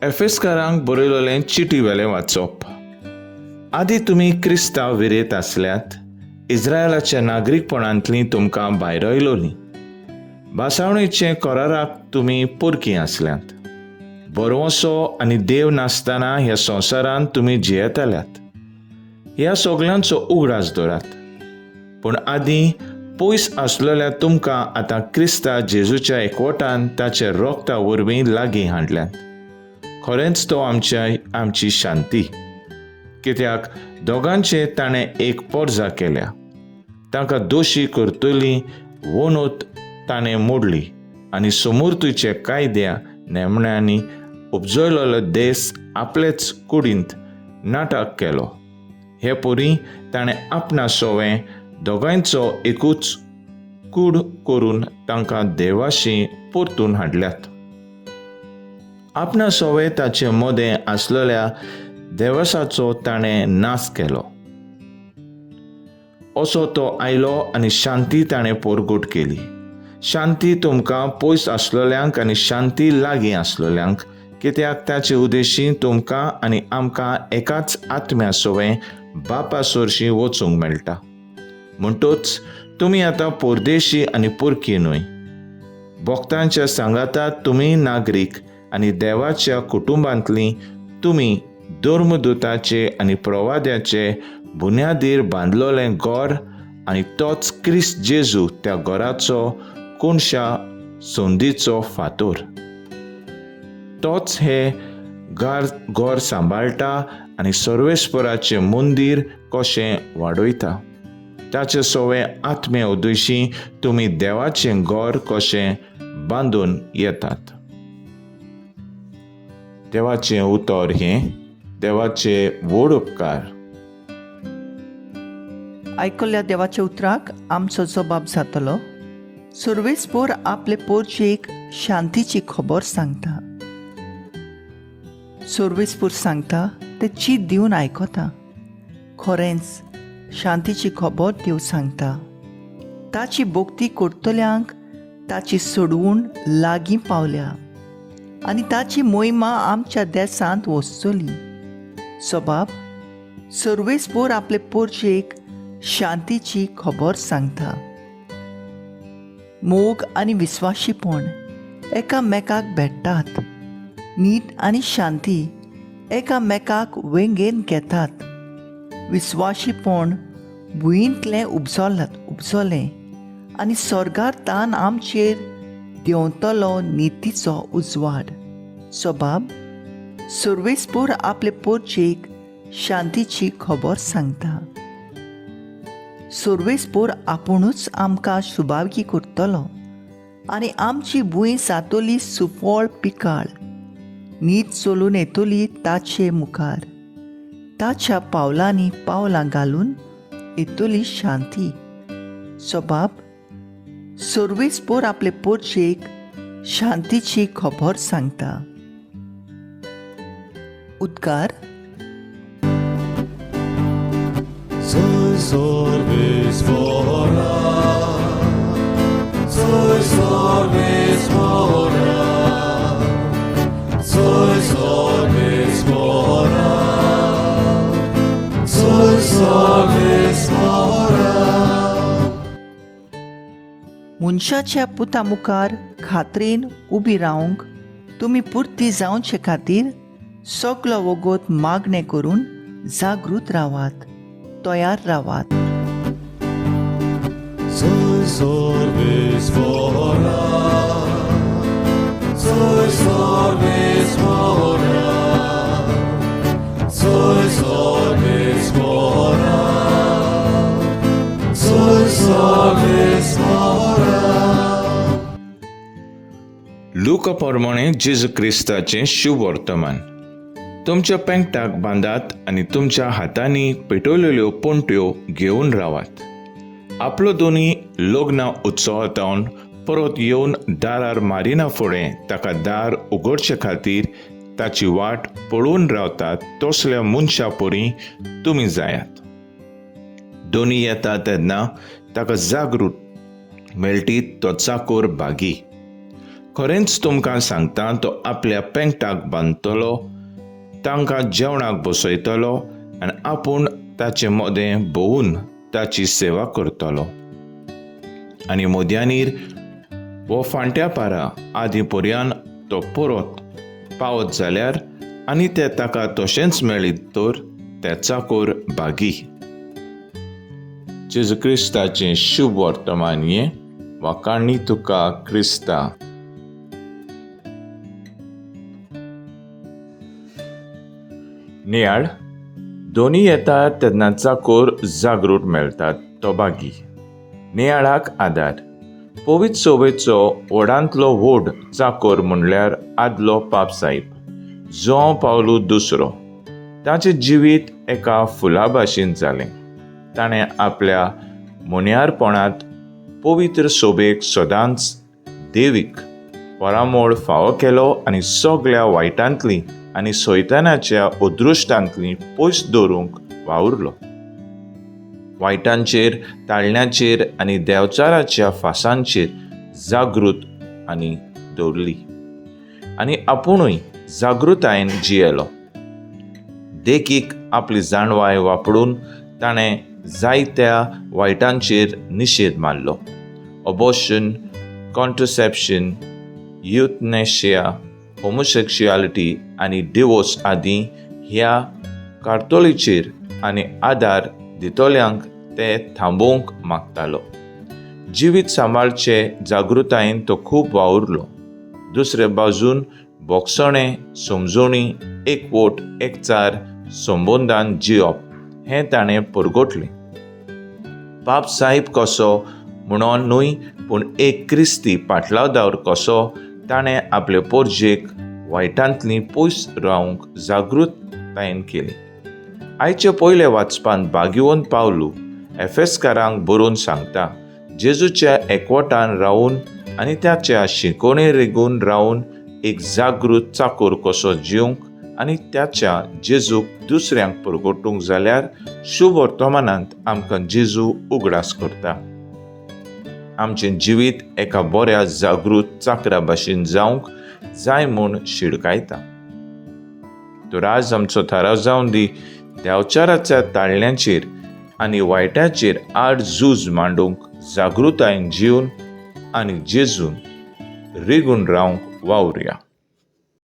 एफेस्कारांक बरयलेलें चिटी वेलें वाचप. आदी तुमी क्रिस्तांव विरेत आसल्यात, इस्रायलाच्या नागरीकपणांतलीं तुमकां भायरयलोलीं, भासावणेचे कराराक तुमी पोरकीं आसल्यात, भरवंसो आनी देव नासतना ह्या संवसारांत तुमी जियेतल्यात. ह्या सगल्यांचो उगडास दवरात. पूण आदीं पयस आसलेल्या तुमकां आतां क्रिस्ता जेजूच्या एकवटान ताच्या रोगता वरवीं लागीं हाडल्यात. खरेंच तो आमच्या आमची शांती, कित्याक दोगांचे ताणें एक पोरजा केल्या. तांकां दोशी करतली वणत ताणें मोडली आनी समूर्तीचे कायद्या नेमण्यांनी उपजयलेलो देस आपलेच कुडींत नाटक केलो. हे परी ताणें आपणा सोवें दोगांयचो एकूच कूड करून तांकां देवाशी परतून हाडल्यात. आपणा सोवे ताचे मदें आसलेल्या देवसाचो ताणें नाश केलो. असो तो आयलो आनी शांती ताणें पोरगोट केली. शांती तुमकां पयस आसलेल्यांक आनी शांती लागीं आसलेल्यांक, कित्याक ताचे उद्देशी तुमकां आनी आमकां एकाच आत्म्या सोवें बापा सोरशी वचूंक मेळटा. म्हणटूच तुमी आतां परदेशी आनी परकी न्हय, भक्तांच्या सांगातांत तुमी नागरीक आनी देवाच्या कुटुंबांतलीं तुमी धर्मदूताचे आनी प्रवाद्याचे बुन्यादीर बांदलोलें घर आनी तोच क्रिस्त जेजू त्या घराचो कोणशा संदीचो फातोर. तोच हे घर घर सांबाळटा आनी सर्वेस्पराचें मंदीर कशें वाडयता. ताचे सवे आत्मे उद्देशी तुमी देवाचें घर कशें बांदून येतात. देवाचें उतर हें देवाचे व्हड उपकार. आयकल्ल्या देवाच्या उतराक आमचो जबाब जातलो. सर्वेस्पोर आपले पोरचेक शांतीची खबर सांगता. सर्वेस्पोर सांगता ते चीत दिवन आयकता. खरेंच शांतीची खबर देव सांगता. ताची भक्ती करतल्यांक ताची सोडवून लागीं पावल्या आनी ताची मोहिमा आमच्या देसांत वचतली. सबाब सर्वेस्पोर आपले पोरचेक शांतीची खबर सांगता. मोग आनी विस्वाशीपण एकामेकाक भेट्टात. नीट आनी शांती एकामेकाक वेंगेन घेतात. विस्वाशीपण भुंयेंतलें उपजलें आनी स्वर्गार तान आमचेर देंवतलो नितीचो उजवाड. सबाब सर्वेस्पोर आपले पोरचेक शांतीची खबर सांगता. सर्वेस्पोर आपुणूच आमकां सुभागी करतलो आनी आमची भूंय जातली सुफळ पिकाळ. नीत चलून येतली ताचे मुखार, ताच्या पावलांनी पावलां घालून येतली शांती. सबाब सर्वेस्पोर आपले पोरचेक शांतीची खबर सांगता. उद्गार. Soy sorbis mora, soy sorbis mora, soy sorbis mora, soy sorbis mora. मनशाच्या पुता मुखार खात्रेन उबी रावंक तुमी पुरती जावचे खातीर सगलो वगत मागणें करून जागृत रावात, तयार रावात. Soy sorbis mora, soy sorbis mora, soy sorbis mora, soy sorbis mora. लुका प्रमाणे जेजू क्रिस्ताचें शुभ वर्तमान. तुमच्या पेंकटाक बांदात आनी तुमच्या हातांनी पेटवलेल्यो पणट्यो घेवन रावात. आपलो दोनी लग्न उत्सवांत परत येवन दारार मारिना फुडें ताका दार उगडचे खातीर ताची वाट पळोवन रावतात तसल्या मनशा परी तुमी जायात. दोनी येता तेन्ना ताका जागृत मेळटीत तो चाकोर भागी. खरेंच तुमकां सांगता, तो आपल्या पेंकटाक बांदतलो, तांकां जेवणाक बसयतलो आनी आपूण ताचे मदें भोवून ताची सेवा करतलो. आनी मोद्यानीर वो फांट्या पारा आदी पर्यान तो परत पावत जाल्यार आनी ते ताका तशेंच मेळीत तर ते चाकोर भागी. जेजू क्रिस्ताचें शुभ वर्तमान हें. वाखाणी तुका क्रिस्ता. नियाळ दोनी येता तेन्ना चाकोर जागृत मेळटात तो बागी. नियाळाक आदार. पवित्र सोबेचो व्हडांतलो व्हड चाकोर म्हणल्यार आदलो पापसाहेब जुआंव पावलू दुसरो. ताचें जिवीत एका फुला भाशेन जालें. ताणें आपल्या मोन्यारपणांत पवित्र सोबेक सदांच देवीक परामोळ फावो केलो आनी सगळ्या वायटांतली आनी सैतानाच्या अदृश्टांतली पयस दवरूंक वावुरलो. वायटांचेर, ताळण्याचेर आनी देंवचाराच्या फासांचेर जागृत आनी दवरली आनी आपुणूय जागृतायेन जियेलो. देखीक, आपली जाणवाय वापरून ताणें जायत्या वायटांचेर निशेध मारलो. अबॉर्शन, कॉन्ट्रसेप्शन, युथनेशिया, होमोसेक्शुअलिटी आनी डिवोर्स आदी ह्या कार्तोलीचेर आनी आदार दितल्यांक ते थांबोवंक मागतालो. जिवीत सांबाळचे जागृतायेन तो खूब वावुरलो. दुसरे बाजून भोगसणें, समजोणी, एकवट, एकचार संबंदान जियप हें ताणें परगटलें. पाप साहेब कसो म्हणून न्हय, पूण एक क्रिस्ती पाटलावदार कसो ताणें आपले पोरजेक वायटांतली पयस रावंक जागृतायेन केली. आयचे पयले वाचपांत भाग्यवंत पावलू एफेसकारांक बरोवन सांगता, जेजूच्या एकवटान रावून आनी ताच्या शिकोवणे रिगून रावून एक जागृत चाकोर कसो जिवंक आनी त्याच्या जेजूक दुसऱ्यांक परगटूंक जाल्यार शुभ वर्तमानांत आमकां जेजू उगडास करता. आमचें जिवीत एका बऱ्या जागृत चाकरा भाशेन जावंक जाय म्हूण शिडकायता. तर आज आमचो थाराव जावन दी, देंवचाराच्या ताळण्याचेर आनी वायटाचेर आड झूज मांडूंक जागृतायेन जिवन आनी जेजून रिगून रावंक वावरुया.